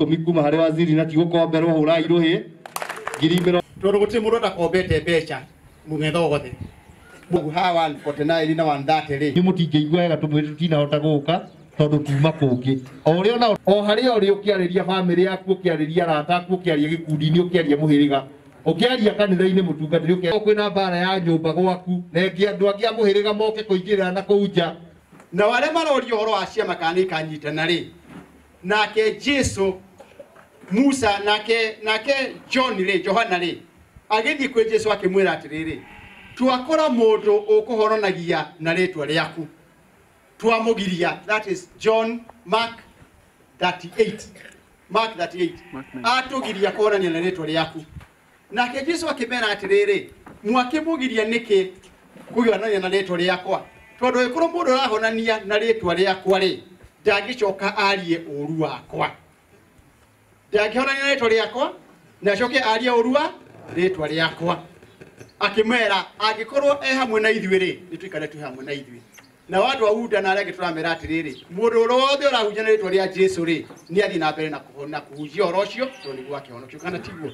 10 kuma harĩ waziri na tigũkomberwo hũrai rũhĩ 20,000. Tondũ gũtirĩ mũndũ atakombete mbeca mũng'etho wothe. Mungu hawa 149 na 130 rĩ. Nĩ mũtingĩigua wega tũmwĩre tũtinahota gũka tondũ tuma kũngĩ. O ũrĩa ona o harĩa ũrĩ ũkĩarĩria bamĩrĩ yaku, ũkĩarĩria arata aku, ũkĩaria gĩkundi-inĩ, ũkĩaria mũhĩrĩga, ũkĩaria kanitha-inĩ, mũtungatĩri, ũkĩaria kwĩna mbara ya nyũmba gwaku, na ĩngĩ andũ angĩ a mũhĩrĩga moke kũingĩrĩra na kũu nja. Na arĩa maroria ũhoro wa ciama kana nĩ ikanyitana rĩ, nake Jesu Musa nake John rĩ, Johana rĩ, agĩthiĩ kwĩ Jesu akĩmwĩra atĩrĩrĩ, twakora mũndũ ũkũhoronagia na rĩtwa rĩaku, twamũgiria. That is John Mark 38, Mark 38, atũgiria kũhorania na rĩtwa rĩaku. Nake Jesu akĩmera atĩrĩrĩ, mwakĩmũgiria nĩkĩ kũhonania na rĩtwa rĩakwa? Tondũ ĩkorwo mũndũ ũrahonania na rĩtwa rĩakwa rĩ, ndangĩcoka arie ũru wakwa. Ndangĩhonania na rĩtwa rĩakwa na acoke arie ũru wa rĩtwa rĩakwa. Akĩmera angĩkorwo e hamwe na ithuĩ rĩ, nĩ tũikare twĩ hamwe na ithuĩ. Na andũ a Uda na arĩa angĩ tũramera atĩrĩrĩ, mũndũ ũrĩa wothe ũrahunjia na rĩtwa rĩa Jesu rĩ, nĩ athiĩ na mbere na kũhunjia ũhoro ũcio tondũ nĩguo akĩhonokio, kana tiguo?